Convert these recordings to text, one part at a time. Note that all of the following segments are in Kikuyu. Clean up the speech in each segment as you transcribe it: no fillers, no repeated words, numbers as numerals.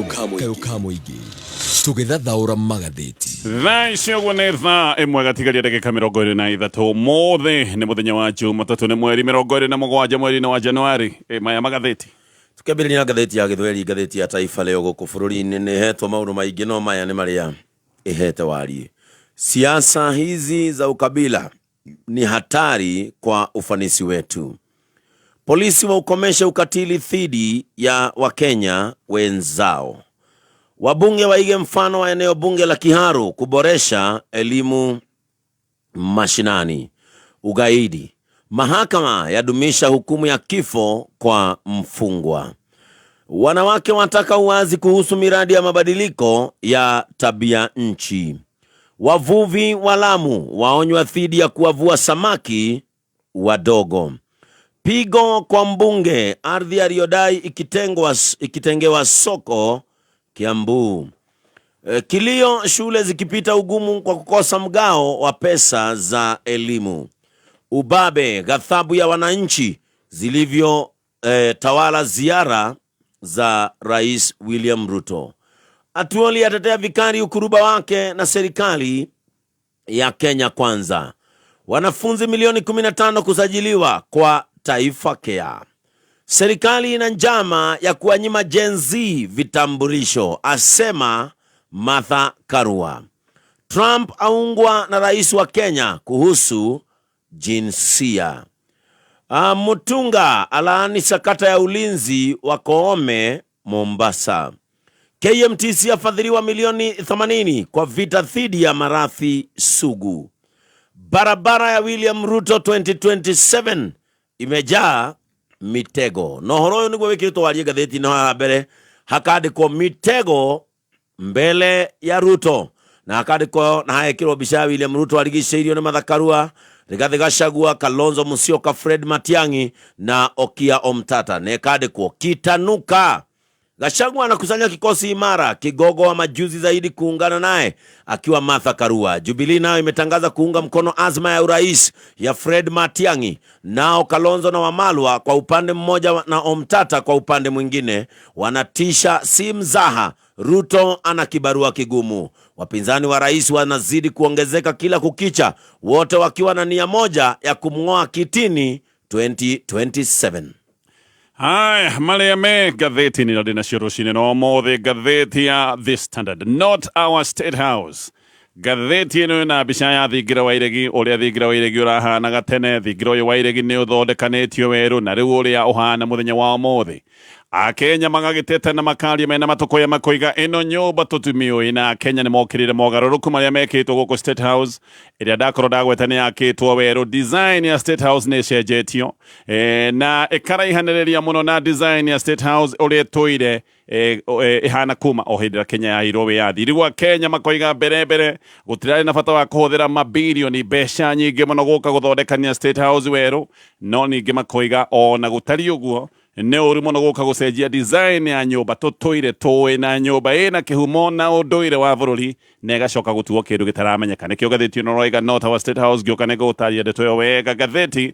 Kayũ ka mũingĩ tũgĩthathaũra magathĩti. Thaa ici ũguo nĩ thaa 1 gatigaria ndagĩka 23. Mũthĩ nĩ mũthenya wa Jumatatũ, nĩ mweri 27 mweri-inĩ wa Januari. Maya magathĩti. Tukĩambĩrĩria na ngathĩti ya Gĩthweri, ngathĩti ya Taifa Leo gũkũ bũrũri-inĩ nĩ ĩhetwo maũndũ maingĩ, no maya nĩ marĩa ĩhete wariĩ. Siasa hizi za ukabila ni hatari kwa ufanisi wetu. Polisi waukomeshe ukatili dhidi ya Wakenya wenzao. Wabunge waige mfano wa eneo bunge la Kiharu kuboresha elimu mashinani. Ugaidi. Mahakama yadumisha hukumu ya kifo kwa mfungwa. Wanawake wataka uwazi kuhusu miradi ya mabadiliko ya tabia nchi. Wavuvi wa Lamu waonywa dhidi ya kuwavua samaki wadogo. Pigo kwa mbunge, ardhi aliyodai ikitengewa soko Kiambu. Kilio shule zikipita ugumu kwa kukosa mgao wa pesa za elimu. Ubabe, ghadhabu ya wananchi zilivyo tawala ziara za Rais William Ruto. Atuoli atetea vikali ukuruba wake na serikali ya Kenya Kwanza. Wanafunzi milioni 15 kusajiliwa kwa Taifa Care. Serikali ina njama ya kuwanyima Gen Z vitambulisho, asema Martha Karua. Trump aungwa na rais wa Kenya kuhusu jinsia. Mutunga alaani sakata ya ulinzi wa Koome Mombasa. KMTC afadhiliwa milioni 80 kwa vita dhidi ya maradhi sugu. Barabara ya William Ruto 2027 imejaa mitego. Na ũhoro ũyũ nĩguo wĩkĩrĩtwo warie ngathĩti-inĩ haha mbere, hakandĩkwo mitego mbele ya Ruto, na hakandĩkwo na hagekĩrwo mbica ya William Ruto arigicĩirio nĩ Martha Karua, Rigathi Gachagua, Kalonzo Musyoka, Fred Matiang'i na Okiya Omtata, na ĩkandĩkwo kitanuka. Gachagua anakusanya kikosi imara, kigogo wa majuzi zaidi kuungana naye akiwa Martha Karua. Jubilee nayo imetangaza kuunga mkono azma ya urais ya Fred Matiang'i. Nao Kalonzo na Wamalwa kwa upande mmoja na Omtata kwa upande mwingine wanatisha si mzaha. Ruto ana kibarua kigumu. Wapinzani wa rais wanazidi kuongezeka kila kukicha, wote wakiwa na nia moja ya kumng'oa kitini 2027. Haya marĩa me ngathĩti-inĩ na ndĩnacio rũcinĩ no ũmũthĩ, ngathĩti ya The Standard, "Not Our State House". Ngathĩti ĩno ĩna mbica ya thingira wa iregi, ũrĩa thingira wa iregi ũrahanaga tene. Thingira ũyũ wa iregi nĩ ũthondekanĩtio werũ na rĩu ũrĩa ũhana mũthenya wa ũmũthĩ. Akenya magagĩteta na makaria mena matũkũya, makoiga ĩno nyũmba tũtimĩũĩ, na Akenya nĩ mokĩrĩre mogarũrũku marĩa mekĩtwo gũkũ State House, ĩrĩa ndakorwo ndagweta nĩ yakĩtwo werũ. Design ya State House nĩ ĩcenjetio na ĩkaraihanĩrĩria mũno na design ya State House ũrĩa ĩtũire ĩhana kuma o hĩndĩ ĩrĩa Kenya yaheirwo wĩyathi. Rĩu Akenya makoiga mbere mbere gũtirarĩ na bata wa kũhũthĩra mabilioni, mbeca nyingĩ mũno gũka gũthondekania State House werũ. No ningĩ makoiga ona gũtariĩ ũguo, nĩ ũru mũno gũka gũcenjia design ya nyũmba tũtũire tũĩ, na nyũmba ĩna kĩhumo na ũndũire wa bũrũri, na ĩgacoka gũtuo kĩndũ gĩtaramenyeka. Nĩkĩo ngathĩti ĩno roiga "Not Our State House". Ngĩũka nĩ ngũgũtaria ndeto ĩyo wega. Ngathĩti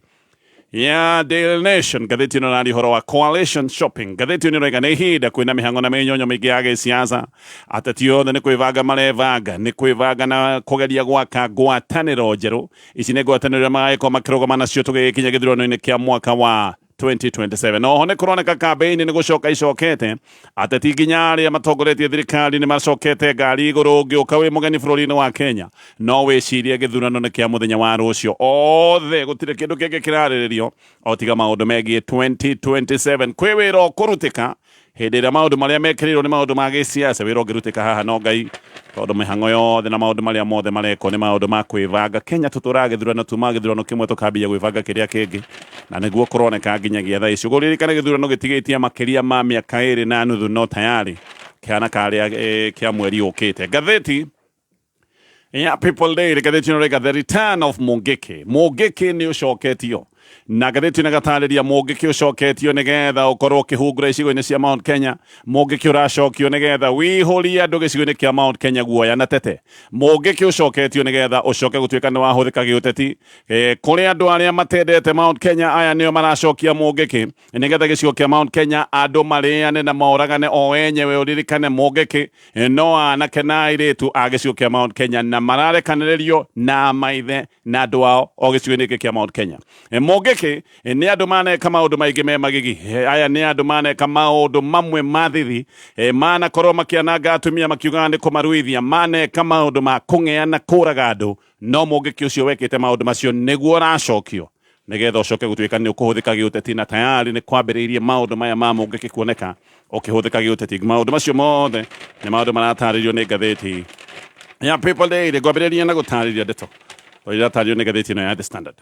ya Daily Nation, ngathĩti ĩno ĩraria ũhoro wa coalition shopping. Ngathĩti ĩno ĩroiga nĩ ihinda kwĩna mĩhang'o na mĩnyonyo mĩingĩ ya gĩsiasa. Ateti othe nĩ kwĩbanga marebanga, nĩ kwĩbanga na kũgeria gwaka ngwatanĩro njerũ. Ici nĩ ngwatanĩro iria magagĩkorwo makĩrũgama nacio tũgĩgĩkinya gĩthurano-inĩ kĩa mwaka wa 2027. Oho nĩ kũroneka kambĩini nĩ gũcoka icokete. Ateti nginya arĩa matongoretie thirikari nĩ macokete ngari igũrũ. Ũngĩũka wĩ mũgeni bũrũri-inĩ wa Kenya, no wĩcirie gĩthurano nĩ kĩa mũthenya wa rũciũ. Othe gũtirĩ kĩndũ kĩngĩ kĩrarĩrĩrio o tiga maũndũ megiĩ 2027. Kwĩ wĩra ũkũrutĩka hĩndĩ ĩrĩa maũndũ marĩa mekĩrĩirwo nĩ maũndũ ma gĩsiasa. Wĩra ũngĩrutĩka haha no Ngai, tondũ mĩhang'o yothe na maũndũ marĩa mothe marekwo nĩ maũndũ ma kwĩbanga. Kenya tũtũraga gĩthurano, tuma gĩthurano kĩmwe tũkambia gwĩbanga kĩrĩa kĩngĩ, na nĩguo kũroneka nginyagia thaa ici. Ũgũririkane gĩthurano gĩtigĩtie makĩria ma mĩaka 2.5, no tayari kĩhana karĩa kĩa mweri ũkĩte. Ngathĩti ya People Daily, ngathĩti ĩno rĩga "The Return of Mungiki". Mungiki nĩ ũcoketio. Na ngathĩti ĩno ĩgatarĩria mũngĩkĩ ũcoketio nĩgetha ũkorwo ũkĩhungura icigo-inĩ cia Mount Kenya, mũngĩkĩ ũracokio nĩgetha wĩihũrie andũ gĩcigo-inĩ kĩa Mount Kenya guoya na tete, mũngĩkĩ ũcoketio nĩgetha ũcoke gũtuĩka nĩ wahũthĩka gĩũteti. Kũrĩ andũ arĩa matendete Mount Kenya, aya nĩo maracokia mũngĩkĩ nĩgetha gĩcigo kĩa Mount Kenya andũ marĩane na moragane o enyewe. Ũririkane mũngĩkĩ no anake na airĩtu a gĩcigo kĩa Mount Kenya na mararekanĩrĩrio na maithe na andũ ao o gĩcigo-inĩ gĩkĩ kĩa Mount Kenya. Mũngĩkĩ nĩ andũ maneka maũndũ maingĩ me magigi. Aya nĩ andũ maneka maũndũ mamwe ma thithi, manakorwo makĩananga atumia makiugaga nĩ kũmaruithia, maneka maũndũ ma kũng'ea na kũraga andũ, no mũngĩkĩ ũcio wekĩte maũndũ macio nĩguo ũracokio nĩgetha ũcoke gũtuĩka nĩ ũkũhũthĩka gĩũteti, na tayari nĩ kwambĩrĩirie maũndũ maya ma mũngĩkĩ kuoneka ũkĩhũthĩka gĩũteti. Maũndũ macio mothe nĩ maũndũ maratarĩrio nĩ ngathĩti ya People Daily. Ngwambĩrĩria na gũtarĩria ndeto iratarĩrio nĩ ngathĩti ĩno ya The Standard.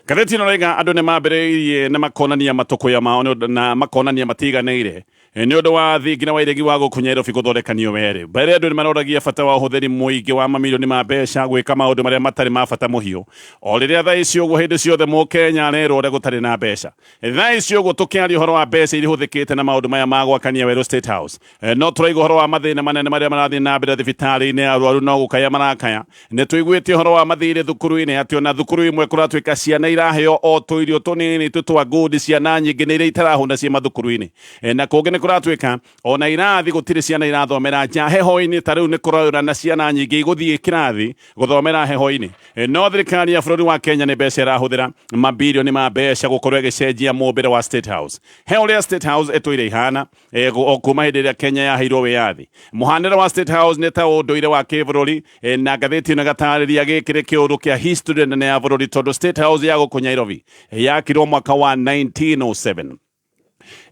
Ngathĩti ĩno raiga andũ nĩ mambĩrĩirie na makonania matũkũya mao na makonania matiganĩire nĩ ũndũ wa thingira wa iregi wa gũkũ Nyairobi gũthondekanio werĩ. Mbere andũ nĩ maroragia bata wa ũhũthĩri mũingĩ wa mamirioni ma mbeca gwĩka maũndũ marĩa matarĩ ma bata mũhiũ, o rĩrĩa thaa ici ũguo hĩndĩ ciothe mũkenya arerwo ũrĩa gũtarĩ na mbeca. Thaa ici ũguo tũkĩaria ũhoro wa mbeca iria ihũthĩkĩte na maũndũ maya ma gwakania werũ State House, no tũraigua ũhoro wa mathĩna manene marĩa marathiĩ na mbere thibitarĩ-inĩ, arwaru no gũkaya marakaya. Nĩ tũiguĩte ũhoro wa mathirĩ thukuru-inĩ, atĩ ona thukuru imwe kũratuĩka ciana iraheo o tũirio tũnini tu twa ngundi, ciana nyingĩ nĩ iria itarahũna ciĩ mathukuru-inĩ. Na kũngĩ nĩ kũratuĩka ona irathi gũtirĩ ciana irathomera nja heho-inĩ, ta rĩu nĩ kũraura na ciana nyingĩ igũthiĩ kĩrathi gũthomera heho-inĩ. No thirikari ya bũrũri wa Kenya nĩ mbeca ĩrahũthĩra, mabirioni ma mbeca gũkorwo ĩgĩcenjia mũmbĩre wa State House. He ũrĩa State House ĩtũire ihana kuma hĩndĩ ĩrĩa Kenya yaheirwo wĩyathi. Mũhanĩre wa State House nĩ ta ũndũire wa kĩbũrũri, na ngathĩti ĩno ĩgatarĩria gĩkĩ nĩ kĩũndũ kĩa history nene ya bũrũri, tondũ State House ya gũkũ Nairobi yakirwo mwaka wa 1907.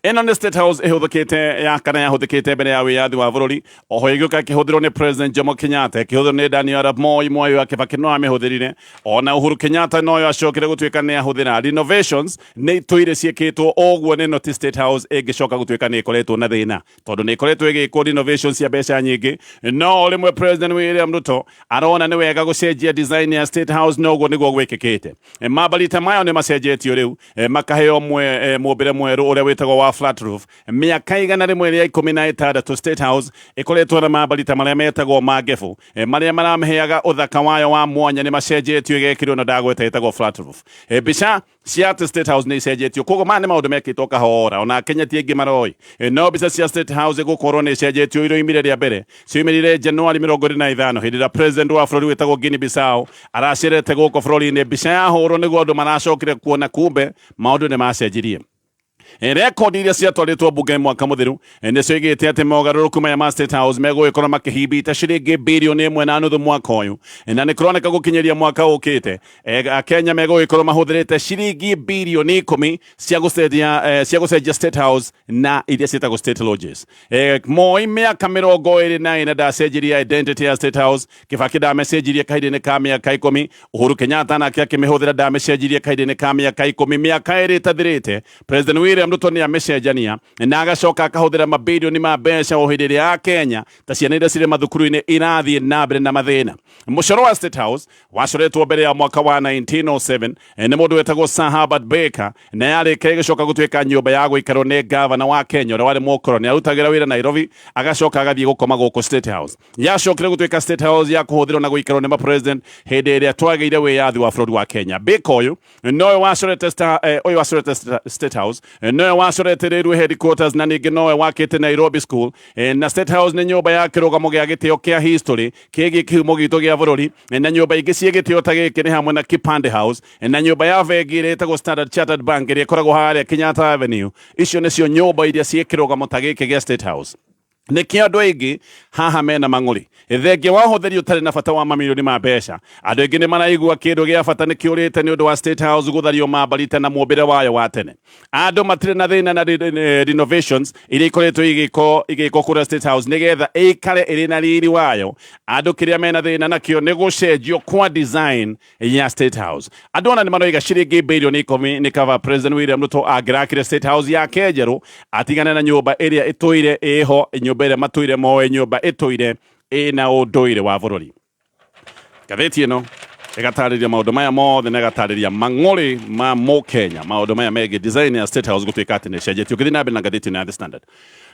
Ĩno nĩ State House ĩhũthĩkĩte ya kana yahũthĩkĩte mbere ya wĩyathi wa bũrũri, oho ĩgĩũka ĩkĩhũthĩrwo nĩ President Jomo Kenyatta, ĩkĩhũthĩrwo nĩ Daniel Arap Moi, Mwai wa Kibaki no amĩhũthĩrire, ona Uhuru Kenyatta noyo acokire gũtuĩka nĩ ahũthĩra. Renovations nĩ itũire ciĩkĩtwo ũguo, nĩ no ti State House ĩngĩcoka gũtuĩka nĩ ĩkoretwo na thĩna, tondũ nĩ ĩkoretwo ĩgĩkwo renovations cia mbeca nyingĩ. No rĩmwe President William Ruto arona nĩ wega gũcenjia design ya State House, no ũguo nĩguo gwĩkĩkĩte. Mambarita mayo nĩ macenjetio rĩu, makaheo mũmbĩre mwerũ ũrĩa wĩtagwo wa flat roof. Mĩaka 116 State House ĩkoretwo na mambarita marĩa metagwo ma ngebu, marĩa maramĩheaga ũthaka wayo wa mwanya, nĩ macenjetio ĩgekĩrwo na ndagweta ĩtagwo flat roof. Mbica cia atĩ State House nĩ icenjetio, koguo maya nĩ maũndũ mekĩtwo kahora, ona Kenya ti aingĩ maroĩ. No mbica cia State House gũkorwo nĩ icenjetio iroimire rĩa mbere cioimĩrire Januari 25, hĩndĩ ĩrĩa president wa bũrũri wĩtagwo Guinea Bissau aracerete gũkũ bũrũri-inĩ. Mbica yahũrwo nĩguo andũ maracokire kuona kumbe maũndũ nĩ macenjirie. Rekondi iria ciatwarĩtwo mbunge mwaka mũthiru nĩcio igĩte atĩ mogarũrũku maya ma State House megũgĩkorwo makĩhimbita ciringi birioni 1.5 mwaka ũyũ, na nĩ kũroneka gũkinyĩria mwaka ũkĩte Akenya megũgĩkorwo mahũthĩrĩte ciringi birioni 10 cia gũcenjia State House na iria ciĩtagwo State Lodges. Moi mĩaka 24 ndacenjirie identity ya State House, Kibaki ndamĩcenjirie kahinda-inĩ ka mĩaka 10, Uhuru Kenyatta nake akĩmĩhũthĩra ndamĩcenjirie kahinda-inĩ ka mĩaka 10. Mĩaka 2 ĩtathirĩte President William Ruto nĩ amĩcenjania na agacoka akahũthĩra mabirioni ma mbeca o hĩndĩ ĩrĩa Akenya ta ciana iria cirĩ mathukuru-inĩ irathiĩ na mbere na mathĩna. Mũcoro wa State House wacoretwo mbere ya mwaka wa 1907 nĩ mũndũ wetagwo Sir Herbert Baker, na yarĩka ĩgĩcoka gũtuĩka nyũmba ya gũikarwo nĩ gavana wa Kenya ũrĩa warĩ mũkoroni. Arutagĩra wĩra Nairobi agacoka agathiĩ gũkoma gũkũ State House. Yacokire gũtuĩka State House ya kũhũthĩrwo na gũikarwo nĩ mapresident hĩndĩ ĩrĩa twagĩire wĩyathi wa bũrũri wa Kenya. Baker ũyũ nowe wacorete ũyũ wacorete State House, nowe wacorete Railway Headquarters, na ningĩ nowe wakĩte Nairobi School. Na State House nĩ nyũmba ya kĩrũgamo gĩa gĩtĩo kĩa history kĩgiĩ kĩhumo gitũ gĩa bũrũri, na nyũmba ingĩ ciĩ gĩtĩo ta gĩkĩ nĩ hamwe na Kipande House na nyũmba ya bengi ĩrĩa ĩtagwo Standard Chartered Bank ĩrĩa ĩkoragwo harĩa Kenyatta Avenue. Icio nĩcio nyũmba iria ciĩ kĩrũgamo ta gĩkĩ gĩa State House. Nĩkĩo andũ aingĩ haha mena mang'ũrĩ thengia wa ũhũthĩri ũtarĩ na bata wa mamirioni ma mbeca. Andũ aingĩ nĩ maraigua kĩndũ gĩa bata nĩ kĩũrĩte nĩ ũndũ wa State House gũthario mambarita na mũmbĩre wayo wa tene. Andũ matirĩ na thĩna na renovations iria ikoretwo igĩkwo kũrĩa State House nĩgetha ĩikare ĩrĩ na riri wayo. Andũ kĩrĩa mena thĩna nakĩo nĩ gũcenjio kwa design ya State House. Andũ ona nĩ maroiga ciringi birioni 10 nĩ kaba President William Ruto angĩrakire State House yake njerũ, atigane na nyũmba ĩrĩa ĩtũire ĩho, nyũmba ĩrĩa matũire moĩ, nyũmba ĩtũire ĩna ũndũire wa bũrũri. Ngathĩti ĩno Ĩgatarĩria maũndũ maya mothe na ĩgatarĩria mang'ũrĩ ma Mũkenya, maũndũ maya megiĩ design ya State House gũtuĩka atĩ nĩ ĩcenjetio. Ũkĩthiĩ na mbere na ngathĩti ĩno ya The Standard,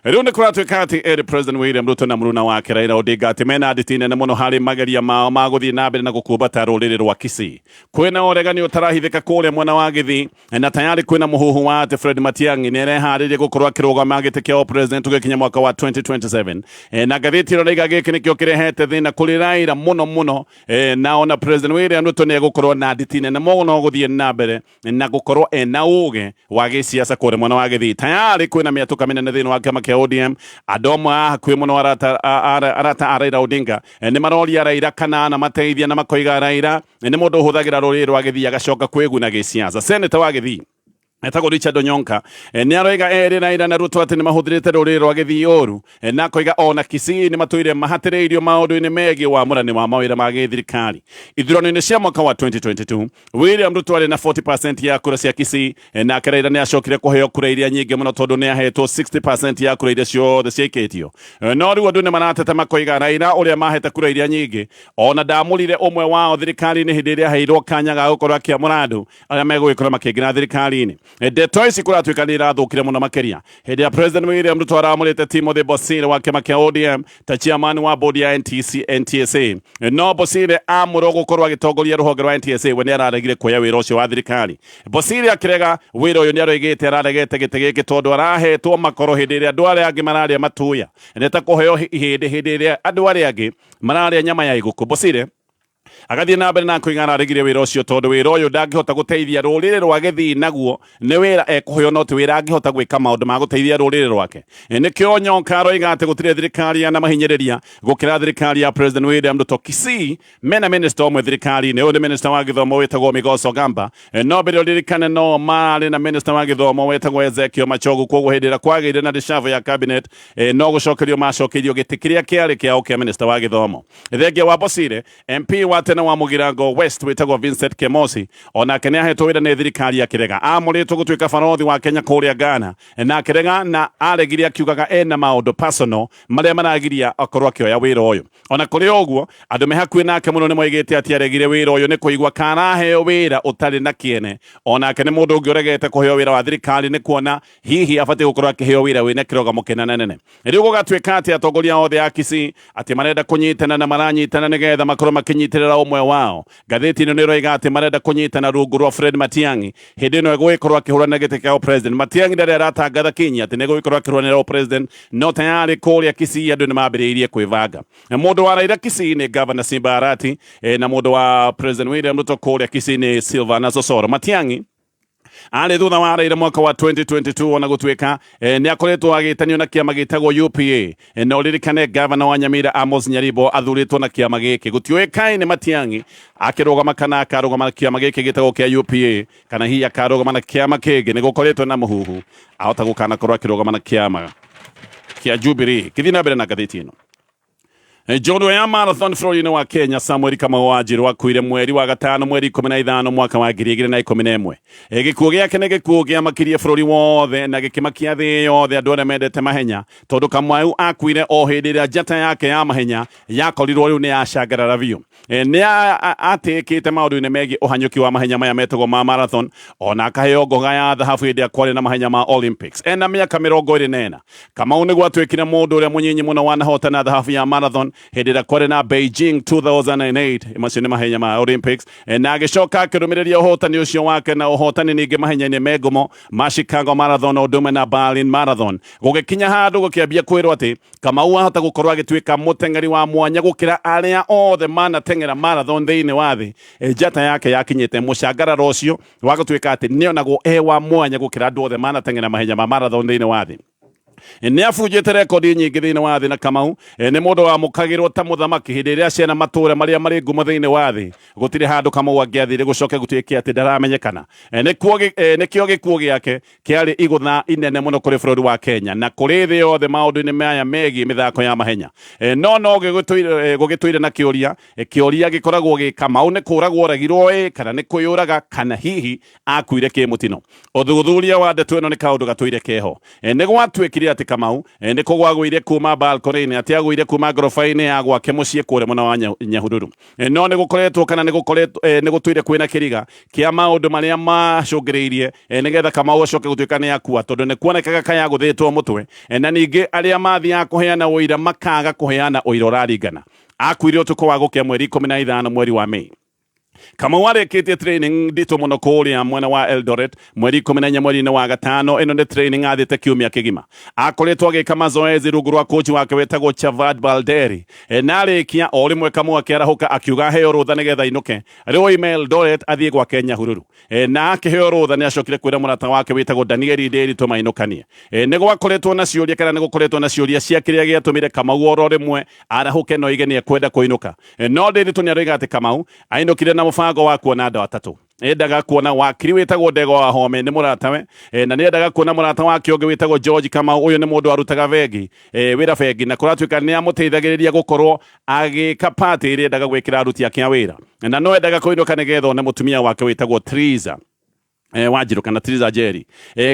rĩu nĩ kũratuĩka atĩ eri President William Ruto na mũruna wake Raila Odinga atĩ mena nditi nene mũno harĩ mageria mao ma gũthiĩ na mbere na gũkumbata rũrĩrĩ rwa Kisii. Kwĩna ũregani ũtarahithĩka kũrĩa mwena wa Gĩthii, na tayari kwĩna mũhuhu wa atĩ Fred Matiang'i nĩ areharĩria gũkorwo akĩrũgama gĩtĩ kĩa president tũgĩkinya mwaka wa 2027. Na ngathĩti ĩno raiga gĩkĩ nĩkĩo kĩrehete thĩna kũrĩ Raila mũno mũno. Na ona President William Ruto nĩ egũkorwo na nditi nene mũno gũthiĩ na mbere na gũkorwo ena ũgĩ wa gĩsiasa kũrĩa mwena wa Gĩthii. Tayari kwĩna mĩatũka mĩnene thĩinĩ wa kĩama kĩa ODM. Andũ amwe a hakuhĩ mũno arata a Raila Odinga nĩ maroria Raila kana anamateithia, na makoiga Raila nĩ mũndũ ũhũthagĩra rũrĩrĩ rwa Gĩthii agacoka kwĩguna gĩsiasa. Senator wa Gĩthii etagwo Richard Onyonka nĩ aroiga erĩ Raila na Ruto atĩ nĩ mahũthĩrĩte rũrĩrĩ rwa Gĩthii ũru, na akoiga ona Kisii nĩ matũire mahatĩrĩirio maũndũ-inĩ megiĩ wamũrani wa mawĩra ma gĩthirikari. Ithurano-inĩ cia mwaka wa 2022, William Ruto arĩ na 40% ya kura cia Kisii, nake Raila nĩ acokire kũheo kura iria nyingĩ mũno tondũ nĩ ahetwo 60% ya kura iria ciothe ciaikĩtio. No rĩu andũ nĩ marateta makoiga Raila ũrĩa mahete kura iria nyingĩ ona ndamũrire ũmwe wao thirikari-inĩ hĩndĩ ĩrĩa aheirwo kanya ga gũkorwo akĩamũra andũ arĩa megũgĩkorwo makĩingĩra thirikari-inĩ. Ndeto ici kũratuĩka nĩ irathũkire mũno makĩria hĩndĩ ya President William Ruto aramũrĩte Timothy Bosire wa kĩama kĩa ODM ta chairman wa board ya NTC, NTSA. No Bosire amũrwo gũkorwo agĩtongoria rũhonge rwa NTSA, we nĩ araregire kuoya wĩra ũcio wa thirikari. Bosire akĩrega wĩra ũyũ nĩ aroigĩte araregete gĩtĩ gĩkĩ tondũ arahetwo makoro hĩndĩ ĩrĩa andũ arĩa angĩ mararĩa matuya, nĩ ta kũheo ihĩndĩ hĩndĩ ĩrĩa andũ arĩa angĩ mararĩa nyama ya igũkũ. Bosire agathiĩ na mbere na koiga araregire wĩra ũcio tondũ wĩra ũyũ ndangĩhota gũteithia rũrĩrĩ rwa Gĩthii naguo, nĩ wĩra ekũheo no ti wĩra angĩhota gwĩka maũndũ ma gũteithia rũrĩrĩ rwake. Nĩkĩo Nyonka aroiga atĩ gũtirĩ thirikari yanamahinyĩrĩria gũkĩra thirikari ya President William Ruto. Kisii mena minister ũmwe thirikari-inĩ, ũyũ nĩ minister wa gĩthomo wĩtagwo Migoso Gamba. No mbere ũririkane no marĩ na minister wa gĩthomo wĩtagwo Ezekiel Machogu, koguo hĩndĩ ĩrĩa kwagĩire na reshuffle ya cabinet, no gũcokerio macokeirio gĩtĩ kĩrĩa kĩarĩ kĩao kĩa minister wa gĩthomo. Thengia wa Bosire, MP wa tene wa Mugirango West wĩtagwo Vincent Kemosi onake nĩ ahetwo wĩra nĩ thirikari akĩrega. Amũrĩtwo gũtuĩka barothi wa Kenya kũrĩa Ghana na akĩrega, na aregire akiugaga ena maũndũ personal marĩa maragiria akorwo akĩoya wĩra ũyũ. Ona kũrĩ ũguo, andũ me hakuhĩ nake mũno nĩ moigĩte atĩ aregire wĩra ũyũ nĩ kũigua karaheo wĩra ũtarĩ na kĩene. Onake nĩ mũndũ ũngĩ ũregete kũheo wĩra wa thirikari nĩ kuona hihi abatiĩ gũkorwo akĩheo wĩra wĩna kĩrũgamo kĩnene. Rĩu gũgatuĩka atĩ atongoria othe a Kisii atĩ marenda kũnyitana na maranyitana nĩgetha makorwo makĩnyitĩrĩra ũmwe wao. Ngathĩti ĩno nĩ ĩroiga atĩ marenda kũnyitana rungu rwa Fred Matiang'i hĩndĩ ĩno egũgĩkorwo akĩhũrana gĩtĩ kĩa president. Matiang'i ndarĩ aratangatha kinyi atĩ nĩ egũgĩkorwo akĩrũanĩra president, no tayari kũrĩa Kisii andũ nĩ mambĩrĩirie kwĩbanga. Mũndũ wa Raila Kisii nĩ Governor Simba Arati, na mũndũ wa President William Ruto kũrĩa Kisii nĩ Silvana Sosoro. Matiang'i arĩ thutha wa Raila mwaka wa 2022, ona gũtuĩka nĩ akoretwo agĩtanio na kĩama gĩtagwo UPA. Na ũririkane gavana wa Nyamira Amos Nyaribo athurĩtwo na kĩama gĩkĩ. Gũtiũĩkaine Matiang'i akĩrũgama kana akarũgama na kĩama gĩkĩ gĩtagwo kĩa UPA kana hihi akarũgama na kĩama kĩngĩ. Nĩ gũkoretwo na mũhuhu ahota gũkanakorwo akĩrũgama na kĩama kĩa Jubilee. Kĩthiĩ na mbere na ngathĩti ĩno. Njorua ya marathon bũrũri-inĩ wa Kenya Samuel Kamau Wanjiru akuire mweri wa gatano mweri 15 mwaka wa 2011. Gĩkuũ gĩake nĩ gĩkuũ kĩamakirie bũrũri wothe na gĩkĩmakia thĩ yothe andũ arĩa mendete mahenya, tondũ Kamau akuire o hĩndĩ ĩrĩa njata yake ya mahenya yakorirwo rĩu nĩ yacangarara biũ. Nĩ atĩĩkĩte maũndũ-inĩ megiĩ ũhanyũki wa mahenya maya metagwo ma marathon, ona akaheo ngoga ya thahabu hĩndĩ ĩrĩa kwarĩ na mahenya ma Olympics. Ena mĩaka 24, Kamau nĩguo atuĩkire mũndũ ũrĩa mũnyinyi mũno wanahotana thahabu ya marathon hĩndĩ ĩrĩa kwarĩ na Beijing 2008, macio nĩ mahenya ma Olympics, na agĩcoka akĩrũmĩrĩria ũhotani ũcio wake na ũhotani ningĩ mahenya-inĩ me ngumo ma Chicago Marathon o ũndũ ũmwe na Berlin Marathon. Gũgĩkinya handũ gũkĩambia kwĩrwo atĩ Kamau ahota gũkorwo agĩtuĩka mũteng'eri wa mwanya gũkĩra arĩa othe manateng'era marathon thĩinĩ wa thĩ. Njata yake yakinyĩte mũcangararo ũcio wa gũtuĩka atĩ nĩonagwo e wa mwanya gũkĩra andũ othe manateng'era mahenya ma marathon thĩinĩ wa thĩ. Nĩ abunjĩte rekondi nyingĩ thĩinĩ wa thĩ, na Kamau nĩ mũndũ wamũkagĩrwo ta mũthamaki hĩndĩ ĩrĩa acera matũũra marĩa marĩ ngumo thĩinĩ wa thĩ. Gũtirĩ handũ Kamau angĩathire gũcoke gũtuĩke atĩ ndaramenyekana. Nĩkĩo gĩkuũ gĩake kĩarĩ igũtha inene mũno kũrĩ bũrũri wa Kenya na kũrĩ thĩ yothe maũndũ-inĩ maya megiĩ mĩthako ya mahenya. No no gũgĩtũire na kĩũria, kĩũria gĩkoragwo gĩ Kamau nĩ kũragwo oragirwo ĩ kana nĩ kwĩyũraga kana hihi akuire kĩmũtino. Ũthuthuria wa ndeto ĩno nĩ kaũndũ gatũire keho. Nĩ gwatuĩkire atĩ Kamau nĩ kũgwa agũire kuma balcony-inĩ, atĩ agũire kuma ngoroba-inĩ ya gwake mũciĩ kũrĩa mwena wa Nyahururu. No nĩ gũkoretwo kana nĩ gũkoretwo nĩ gũtũire kwĩna kĩriga kĩa maũndũ marĩa macũngĩrĩirie nĩgetha Kamau acoke gũtuĩka nĩ akua, tondũ nĩ kuonekaga kaya agũthĩtwo mũtwe, na ningĩ arĩa mathiaga kũheana ũira makaga kũheana ũira ũraringana. Akuire ũtukũ wa gũkĩa mweri 15 mweri wa Mei. Kamau arĩkĩtie training nditũ mũno kũrĩa mwena wa Eldoret mweri 14 mweri-inĩ wa gatano. Ĩno nĩ training athiĩte kiumia kĩgima, akoretwo agĩka mazoezi rungu rwa coach wake wĩtagwo Chavad Balderi. Na arĩkia o rĩmwe Kamau akĩarahũka akiuga aheo rũtha nĩgetha ainũke rĩu oime Eldoret athiĩ gwake Nyahururu. Na akĩheo rũtha nĩ acokire kwĩra mũrata wake wĩtagwo Danieli Ndĩritũ mainũkanie. Nĩ gwakoretwo na ciũria kana nĩ gũkoretwo na ciũria cia kĩrĩa gĩatũmire Kamau oro rĩmwe arahũke na oige nĩ ekwenda kũinũka. No Ndĩritũ nĩ aroiga atĩ Kamau ainũkire na mũbango wa kuona andũ atatũ. Endaga kuona wakiri wĩtagwo Ndegwa wa Home nĩ mũratawe, na nĩ endaga kuona mũrata wake ũngĩ wĩtagwo George Kamau. Ũyũ nĩ mũndũ warutaga bengi, wĩra bengi, na kũratuĩka nĩ amũteithagĩrĩria gũkorwo agĩka party ĩrĩa endaga gwĩkĩra aruti ake a wĩra, na no endaga kũinũka nĩgetha one mũtumia wake wĩtagwo Triza Wanjiru kana Triza Njeri.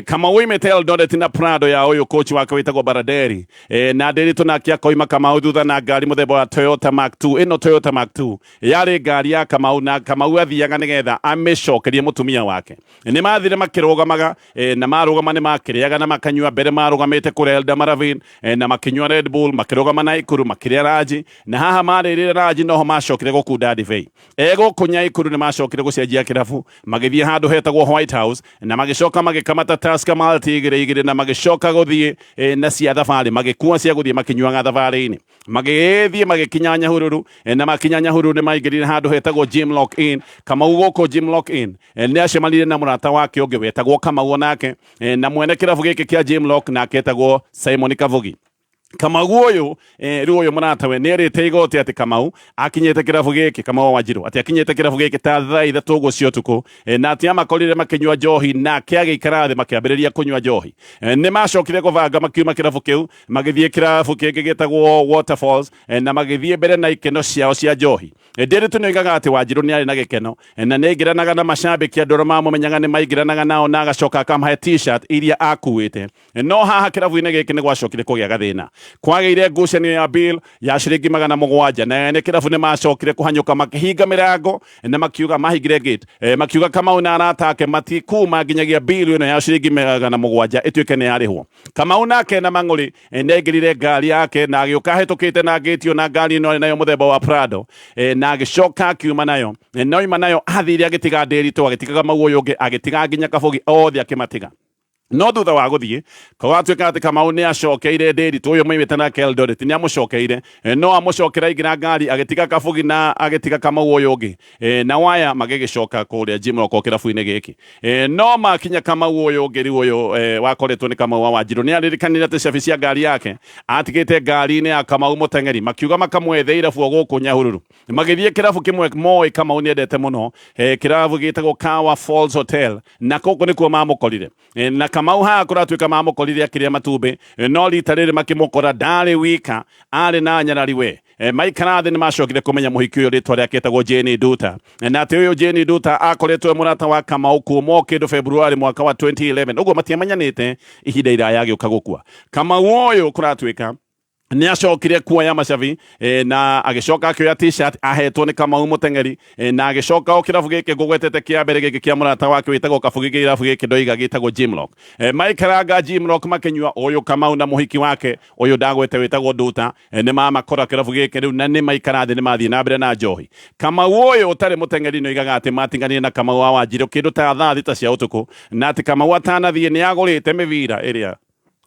Kamau oimĩte Eldoret na Prado ya ũyũ coach wake wĩtagwo Baraderi, na Ndĩritũ nake akoima Kamau thutha na ngari mũthemba wa Toyota Mark 2. Ĩno Toyota Mark 2 yarĩ ngari ya Kamau, na Kamau athiaga nĩgetha amĩcokerie mũtumia wake. Nĩ mathire makĩrũgamaga, na marũgama nĩ makĩrĩaga na makanyua. Mbere marũgamĩte kũrĩa Eldama Ravine, na makĩnyua Red Bull, makĩrũgama na Ikuru makĩrĩa ranji, na haha marĩrĩra ranji noho macokire gũkunda ndibei. Gũkũ Nyaikuru nĩ macokire gũcenjia kĩrabu, magĩthiĩ handũ hetagwo White House, na magĩcoka magĩkamata Tusker Malt igĩrĩ igĩrĩ, na magĩcoka gũthiĩ na cia thabarĩ, magĩkua cia gũthiĩ makĩnyuaga thabarĩ-inĩ, magĩthiĩ magĩkinya Nyahururu, na makinya Nyahururu nĩ maingĩrire handũ hetagwo Jim Lock Inn. Kamau gũkũ Jim Lock Inn nĩ acemanirie na mũrata wake ũngĩ wetagwo Kamau onake, na mwene kĩrabu gĩkĩ kĩa Jim Lock nake etagwo Simon Kavugi. Kamau ũyũ, rĩu ũyũ mũratawe nĩ erĩte igoti atĩ Kamau akinyĩte kĩrabu gĩkĩ, Kamau wa Wanjiru, atĩ akinyĩte kĩrabu gĩkĩ ta thaa 3 ũguo cia ũtukũ, na atĩ amakorire makĩnyua njohi, nake agĩikara thĩ makĩambĩrĩria kũnyua njohi. Nĩ macokire kũbanga makiuma kĩrabu kĩu magĩthiĩ kĩrabu kĩngĩ gĩtagwo Waterfalls, na magĩthiĩ mbere na ikeno ciao cia njohi. Ndĩritũ nĩ oigaga atĩ Wanjiru nĩ arĩ na gĩkeno, na nĩ aingĩranaga na macambĩki, andũ arĩa mamũmenyaga nĩ maingĩranaga nao, na agacoka akamahe t-shirt iria akuĩte. No haha kĩrabu-inĩ gĩkĩ nĩ gwacokire kũgĩa gathĩna, kwagĩire ngucanio ya bill ya ciringi 700, na ene kĩrabu nĩ macokire kũhanyũka makĩhinga mĩrango na makiuga mahingire gate, makiuga Kamau na arata ake matikuma nginyagia bill ĩno ya ciringi 700 ĩtuĩke nĩ yarĩhwo. Kamau nake na mang'ũrĩ nĩ aingĩrire ngari yake na agĩũka ahĩtũkĩte na ngĩtio na ngari ĩno arĩ nayo mũthemba wa Prado, na agĩcoka akiuma nayo, na oima nayo athire agĩtiga Ndĩritũ, agĩtiga Kamau ũyũ ũngĩ, agĩtiga nginya Kabugi, othe akĩmatiga. No thutha wa gũthiĩ kũgatuĩka atĩ Kamau nĩ acokeire Ndĩritũ ũyũ maimĩte nake Eldoret, nĩ amũcokeire, no amũcokera aingĩra ngari agĩtiga Kabugi na agĩtiga Kamau ũyũ ũngĩ, na waya magĩgĩcoka kũrĩa Jimrock kĩrabu-inĩ gĩkĩ. No makinya Kamau ũyũ ũngĩ rĩu ũyũ wakoretwo nĩ Kamau wa Wanjiru nĩ aririkanire atĩ cabi cia ngari yake atigĩte ngari-inĩ ya Kamau Mũteng'eri, makiuga makamwethe irabu o gũkũ Nyahururu. Magĩthiĩ kĩrabu kĩmwe moĩ Kamau nĩ endete mũno, kĩrabu gĩtagwo Kawa Falls Hotel, na kũkũ nĩkuo mamũkorire. Na Kamau haha kũratuĩka mamũkorire akĩrĩa matumbĩ, no rita rĩrĩ makĩmũkora ndarĩ wika, arĩ na nyarari we. Maikara thĩ nĩ macokire kũmenya mũhiki ũyũ rĩtwa rĩake etagwo Jane Nduta, na atĩ ũyũ Jane Nduta akoretwo e mũrata wa Kamau kuma o kĩndũ February mwaka wa 2011, ũguo matiamenyanĩte ihinda iraya agĩũka gũkua. Kamau ũyũ kũratuĩka nĩ acokire kuoya macabi, na agĩcoka akĩoya t-shirt ahetwo nĩ Kamau Mũteng'eri, na agĩcoka o kĩrabu gĩkĩ ngũgwetete kĩa mbere gĩkĩ kĩa mũrata wake wĩtagwo Kabugi, kĩrabu gĩkĩ ndoiga gĩtagwo Jimlock. Maikaranga Jimlock makĩnyua, ũyũ Kamau na mũhiki wake ũyũ ndagwete wĩtagwo Nduta, nĩ mamakora kĩrabu gĩkĩ rĩu, na nĩ maikara thĩ nĩ mathiĩ na mbere na njohi. Kamau ũyũ ũtarĩ mũteng'eri nĩ oigaga atĩ matiganire na Kamau wa Wanjiru kĩndũ ta thaa 6 cia ũtukũ, na atĩ Kamau atanathiĩ nĩ agũrĩte mĩbira ĩrĩa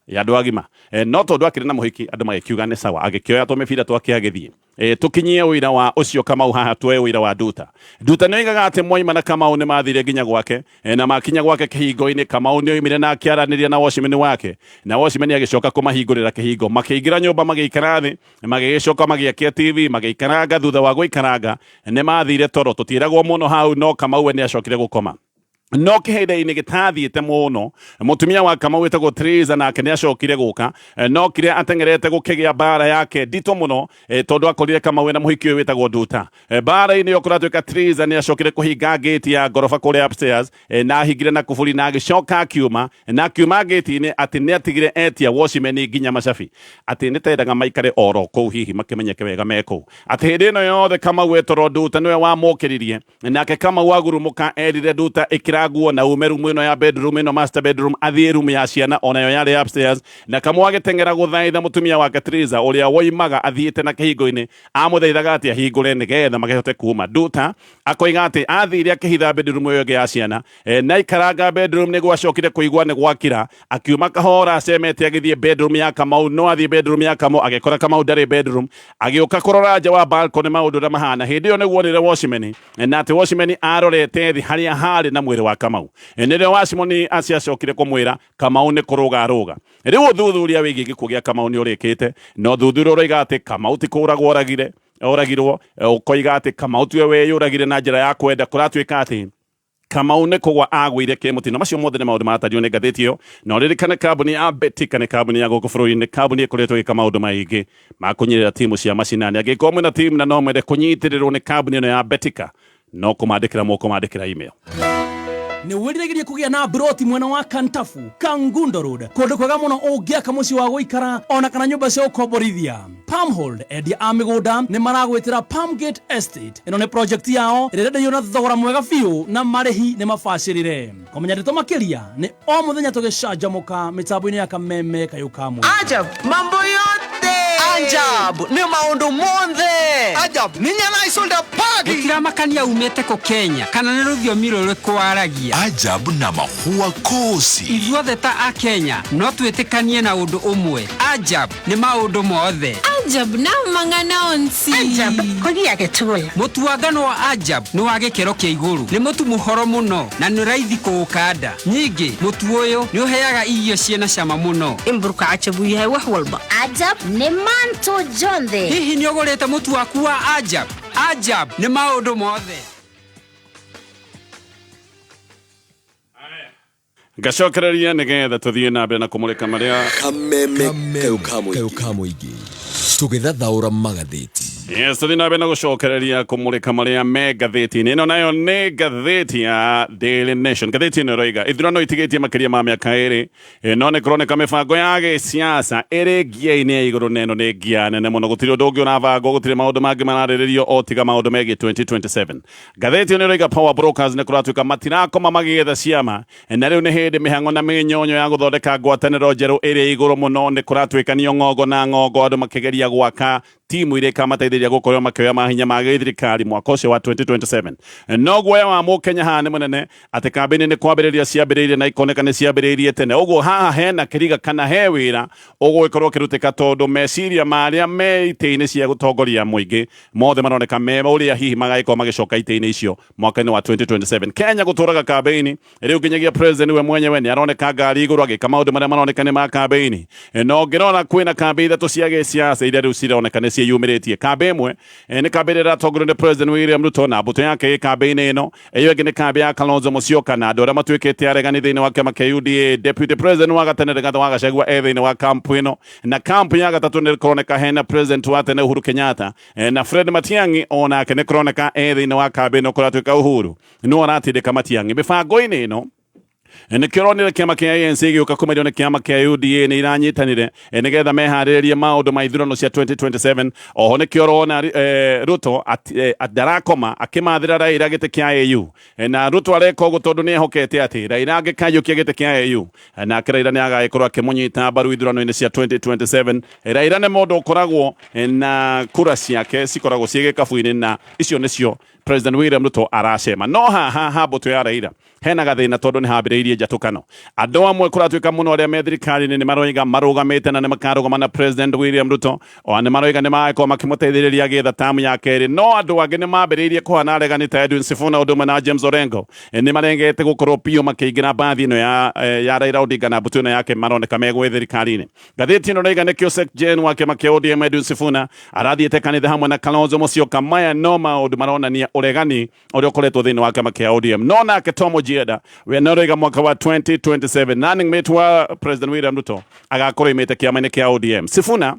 ya andũ agima, no tondũ akĩrĩ na mũhiki andũ magĩkiuga nĩ sawa, agĩkĩoya tũmĩbira twake agĩthiĩ. Tũkinyie ũira wa ũcio Kamau haha, tuoe ũira wa Nduta. Nduta nĩ oigaga atĩ mwaima na Kamau nĩ mathire nginya gwake, na makinya gwake kĩhingo-inĩ Kamau nĩ oimire na akĩaranĩria na watchman wake, na watchman agĩcoka kũmahingũrĩra kĩhingo, makĩingĩra nyũmba magĩikara thĩ, magĩgĩcoka magĩakia TV magĩikaranga. Thutha wa gũikaranga nĩ mathire toro, tũtiĩragwo mũno hau, no Kamau we nĩ acokire gũkoma. No kihinda-inĩ gĩtathiĩte mũno, mũtumia wa Kamau wĩtagwo Teresa nake nĩ acokire gũka. No kire ateng'erete gũkĩgĩa mbara yake nditũ mũno, tondũ akorire Kamau ena mũhiki ũyũ wĩtagwo Nduta. Mbara-inĩ ĩyo kũratuĩka Teresa nĩ acokire kũhinga ngĩti ya ngoroba kũrĩa upstairs, na ahingire na kuburi na agĩcoka akiuma, na akiuma ngĩti-inĩ atĩ nĩ atigire etia watchman nginya macabi, atĩ nĩ tendaga maikare oro kũu hihi makĩmenyeke wega me kũu, atĩ hĩndĩ ĩno yothe Kamau etoro Nduta nĩwe wamũkĩririe. Nake Kamau agurumuka erire Nduta ĩkĩra nguo na ume rumu ĩno ya bedroom ĩno master bedroom athiĩ rumu ya ciana onayo yarĩ upstairs. Na Kamau agĩteng'era gũthaitha mũtumia wake Teresa ũrĩa woimaga athiĩte na kĩhingo-inĩ, amũthaithaga atĩ ahingũre nĩgetha makĩhote kuma. Nduta akoiga atĩ athire akĩhitha bedroom ĩyo ĩngĩ ya ciana, na aikaranga bedroom nĩguo acokire kũigua nĩ gwakira, akiuma kahora acemete agĩthiĩ bedroom ya Kamau. No athiĩ bedroom ya Kamau agĩkora Kamau ndarĩ bedroom, agĩũka kũrora nja wa balcony maũndũ ũrĩa mahana. Hĩndĩ ĩyo nĩguo onire watchman, na atĩ watchman arorete thĩ harĩa harĩ na mwĩrĩ wa Kamau. Nĩrĩo watchman acio acokire kũmwĩra Kamau nĩ kũrũga arũga. Rĩu ũthuthuria wĩgiĩ gĩkuũ gĩa Kamau nĩ ũrĩkĩte, na ũthuthuria ũroiga atĩ Kamau ti kũragwo oragire oragirwo, ũkoiga atĩ Kamau tiwe weyũragire na njĩra ya kwenda. Kũratuĩka atĩ Kamau nĩ kũgwa agũire kĩmũtino. Macio mothe nĩ maũndũ maratario nĩ ngathĩti ĩyo. Na ũririkane kambuni ya Betika nĩ kambuni ya gũkũ bũrũri-inĩ, kambuni ĩkoretwo ĩgĩka maũndũ maingĩ ma kũnyitĩrĩra timu cia macinani. Angĩkorwo mwĩna timu na no mwende kũnyitĩrĩrwo nĩ kambuni ĩno ya Betika, no kũmandĩkĩra mũkũmandĩkĩra email. Nĩ wĩriragĩria kũgĩa na broti mwena wa Kantafu, Kangundo Road, kũndũ kwega mũno ũngĩaka mũciĩ wa gũikara ona kana nyũmba cia gũkomborithia. Palmhold, endia a mĩgũnda nĩ maragwĩtĩra Palmgate Estate. Ĩno nĩ project yao ĩrĩa ĩrenderio na thogora mwega biũ na marĩhi nĩ mabacĩrĩre. Kũmenya ndeto makĩria nĩ o mũthenya tũgĩcanjamũka mĩtambo-inĩ ya Kameme Kayũ ka Mũingĩ. Ajab, mambo yote. Ajab, nĩ maũndũ monthe. Ajab, nĩ nyana Isolda Pagi. Gũtiramakania umĩte kũ Kenya kana nĩ rũthiomi rũrĩkũ waragia. Ajab na mahua kosi. Ithuothe ta a Kenya no twĩtĩkanie na ũndũ ũmwe. Ajab nĩ maũndũ mothe. Ajab na mang'ana onsi. Ajab kogia getula. Mũtu wa ngano wa Ajab nĩ wa gĩkĩro kĩa igũrũ, nĩ mũtu mũhoro mũno na nĩ raithi kũũkanda. Ningĩ mũtu ũyũ nĩ ũheaga irio ciĩna cama mũno. Imburka Ajab uu yahay wax walba. Ajab nĩ mantu jonthe. Hihi nĩ ũgũrĩte mũtu waku wa Ajab? Ajab nĩ maũndũ mothe. Ngacokereria nĩgetha tũthiĩ na mbere na kũmũrĩka marĩa Kameme kayũ ka mũingĩ tũgĩthathaũra magathĩti. Yes, tũthiĩ na mbere na gũcokereria kũmũrĩka marĩa me ngathĩti-inĩ ĩno, nayo nĩ ngathĩti ya Daily Nation. Ngathĩti ĩno ĩroiga ithurano itigĩtie makĩria ma mĩaka ĩrĩ, no nĩ kũroneka mĩbango ya gĩsiasa ĩrĩ ngia-inĩ ya igũrũ, na ĩno nĩ ngia nene mũno. Gũtirĩ ũndũ ũngĩ ũrabangwo, gũtirĩ maũndũ mangĩ mararĩrĩrio o tiga maũndũ megiĩ 2027. Ngathĩti ĩno ĩroiga power brokers nĩ kũratuĩka matirakoma magĩetha ciama, na rĩu nĩ hĩndĩ mĩhang'o na mĩnyonyo ya gũthondeka ngwatanĩro njerũ ĩrĩ igũrũ mũno. Nĩ kũratuĩkanio ng'ongo na ng'ongo, andũ makĩgeria gwaka timu iria ikamateithĩrĩria gũkorwo makĩoya mahinya ma gĩthirikari mwaka ũcio wa 2027. No guoya wa mũkenya haha nĩ mũnene atĩ kambĩini nĩ kwambĩrĩria ciambĩrĩirie na ikoneka nĩ ciambĩrĩirie tene. Ũguo haha hena kĩriga kana he wĩra ũgũgĩkorwo ũkĩrutĩka, tondũ meciria ma arĩa me itĩ-inĩ cia gũtongoria mũingĩ mothe maroneka me ũrĩa hihi magagĩkorwo magĩcoka itĩ-inĩ icio mwaka-inĩ wa 2027. Kenya gũtũraga kambĩini rĩu nginyagia president we mwenyewe nĩ aroneka ngari igũrũ agĩka maũndũ marĩa maroneka nĩ ma kambĩini. No ngĩrora kwĩna kambĩ ithatũ cia gĩsiasa iria rĩu cironeka nĩ ciĩyumĩrĩtie. Kambĩ ĩmwe nĩ kambĩ ĩrĩa ĩratongorio nĩ President William Ruto na mbũtũ yake ĩ kambĩ-inĩ ĩno. Ĩyo ĩngĩ nĩ kambĩ ya Kalonzo Musyoka na andũ arĩa matuĩkĩte aregani thĩinĩ wa kĩama kĩa UDA. Deputy President wa gatene Rigathi wa Gachagua e thĩinĩ wa kampu ĩno, na kampu ya gatatũ nĩ kũroneka hena President wa tene Uhuru Kenyatta, na Fred Matiang'i onake nĩ kũroneka e thĩinĩ wa kambĩ ĩno. Kũratuĩka Uhuru nĩwe ũratindĩka Matiang'i mĩbango-inĩ ĩno. Nĩkĩo ũronire kĩama kĩa ANC gĩũka kũmerio nĩ kĩama kĩa UDA nĩ iranyitanire, nĩgetha meharĩrĩrie maũndũ ma ithurano cia 2027. Oho nĩkĩo ũrona Ruto ndarakoma akĩmathĩra Raila gĩtĩ kĩa AU, na Ruto areka ũguo tondũ nĩ ehokete atĩ Raila angĩkaiyũkia gĩtĩ kĩa AU, nake Raila nĩ agagĩkorwo akĩmũnyita mbaru ithurano-inĩ cia 2027. Raila nĩ mũndũ ũkoragwo na kura ciake cikoragwo ciĩ gĩkabu-inĩ, na icio nĩcio President William Ruto aracema. No haha ha mbũtũ ya Raila hena gathĩna, tondũ nĩ hambĩrĩirie njatũkano. Andũ amwe kũratuĩka mũno arĩa me thirikari-inĩ nĩ maroiga marũgamĩte na nĩ makarũgama na President William Ruto, o nĩ maroiga nĩ magagĩkorwo makĩmũteithĩrĩria agĩetha tamu ya kerĩ. No andũ angĩ nĩ mambĩrĩirie kũhana aregani ta Edwin Sifuna ũndũ ũmwe na James Orengo, nĩ marengete gũkorwo biũ makĩingĩra mbathi ĩno ya Raila Odinga na mbũtũ ĩno yake maroneka megwĩ thirikari-inĩ. Ngathĩti ĩno raiga nĩkĩo Sek Jen wa kĩama kĩa ODM Edwin Sifuna arathiĩte kanitha hamwe na Kalonzo Musyoka. Maya no maũndũ maronania ũrĩa Ũregani ũrĩa ũkoretwo thĩinĩ wa kĩama kĩa ODM. No nake Tom Ojienda we nĩ aroiga mwaka wa 2027 running mate wa President William Ruto agakorwo imĩte kĩama-inĩ kĩa ODM. Sifuna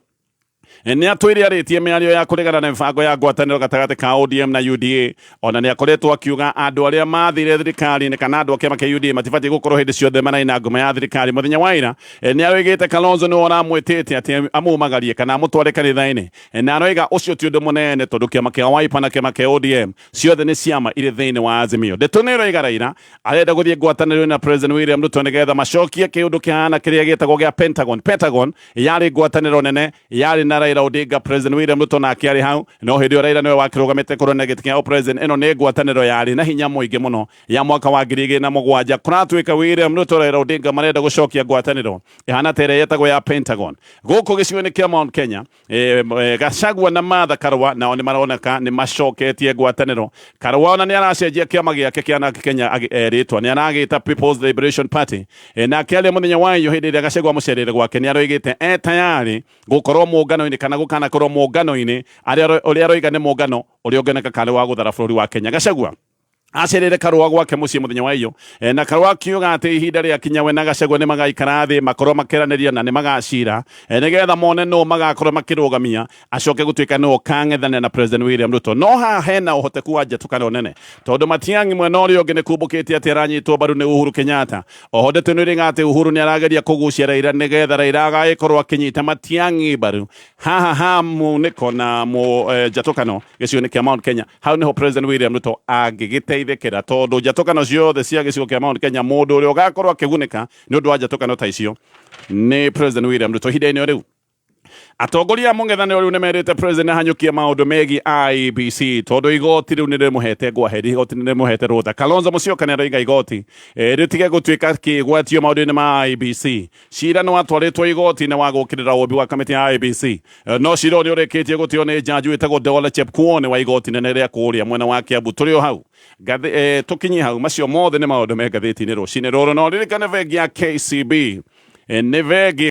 nä atwä arä tie mä ario ya kå regana na mĩbango ya ngwatanĩro gatagatĩ ka ODM na UDA. Ona nä akoretwo akiuga andå arĩa mathire thirikari-inĩ kana andũ a kĩama kĩa UDA matibatiĩ gũkorwo hĩndĩ ciothe maraina ngoma ya thirikari. Mũthenya wa ira nĩ aroigĩte Kalonzo nĩwe ũramwĩtĩte atĩ amumagarie kana amũtware kanitha-inĩ, na aroiga ũcio ti ũndũ mũnene tondũ kĩama kĩa Wiper na kĩama kĩa ODM ciothe nĩ ciama irĩ thĩinĩ wa Azimio. Ndeto nĩ ĩroiga Raila arenda gũthiĩ ngwatanĩro na President William Ruto nĩgetha macokie kĩũndũ kĩhana kĩrĩa gĩtagwo gĩa Pentagon. Pentagon yarĩ ngwatanĩro nene yarĩ na Raila Odinga, President William Ruto nake arĩ hau, no hĩndĩ ĩyo Raila nĩwe wakĩrũgamĩte kũrũa gĩtĩ kĩa president. Ĩno nĩ ngwatanĩro yarĩ na hinya mũingĩ mũno ya mwaka wa 2007. Kũratuĩka William Ruto, Raila Odinga marenda gũcokia ngwatanĩro ĩhana ta ĩrĩa yetagwo ya Pentagon. Gũkũ gĩcigo-inĩ kĩa Mount Kenya, Gachagua na Martha Karua nao nĩ maroneka nĩ macoketie ngwatanĩro. Karua ona nĩ aracenjia kĩama gĩake kĩa Narc Kenya rĩtwa, nĩ aragĩta People's Liberation Party. Nake arĩa mũthenya wa iyo hĩndĩ ĩrĩa Gachagua amũcereire gwake nĩ aroigĩte e tayari gũkorwo mũngano-inĩ kana gũkanakorwo mũngano-inĩ ũrĩa aroiga nĩ mũngano ũrĩa ũngĩoneka karĩ wa gũthara bũrũri wa Kenya. Gachagua acerere Karua gwake muciĩ mũthenya wa iyo, na Karua akiuga atĩ ihinda rĩa kinya we na Gachagua nĩ magaikara thĩ makorwo makĩranĩria na nĩ magacira, nĩgetha mone nũ magakorwo makĩrũgamia acoke gũtuĩka nũ ũkang'ethanĩra na President William Ruto. No haha hena ũhoteku wa njatũkano nene tondũ Matiang'i mwena ũrĩa ũngĩ nĩ kumbũkĩte atĩ aranyitwo mbaru nĩ Uhuru Kenyatta. Oho ndeto nĩ ĩrĩga atĩ Uhuru nĩ arageria kũgucia Raila nĩgetha Raila agagĩkorwo akĩnyita Matiang'i mbaru haha ha munĩko na njatũkano gĩcigo-inĩ kĩa Mount Kenya. Hau nĩho President William Ruto angĩgĩteithĩkĩra tondũ njatũkano ciothe cia gĩcigo kĩa Mount Kenya, mũndũ ũrĩa ũgakorwo akĩgunĩka nĩ ũndũ wa njatũkano ta icio nĩ President William Ruto. Ihinda-inĩ o rĩu atongoria a mũng'ethanĩro rĩu nĩmerĩte president ahanyũkie maũndũ megiĩ IEBC tondũ igoti rĩu nĩrĩmũhete ngwaheri, igoti nĩrĩmũhete rũtha. Kalonzo Musyoka nĩaroiga igoti rĩtige gũtuĩka kĩgwatio maũndũ-inĩ ma IEBC. Cira nĩwatwarĩtwo igoti-inĩ wa gũkĩrĩra ũmbi wa kamĩtĩ ya IEBC, no cira ũyũ nĩũrĩkĩtie gũteo nĩ jaji wĩtagwo Dola Chepkwony wa igoti nene rĩa kũrĩa mwena wa Kiambu. Tũrĩ o hau tũkinyie hau, macio mothe nĩ maũndũ me ngathĩti-inĩ rũcinĩ rũrũ. No ririkane bengi ya KCB nĩ bengi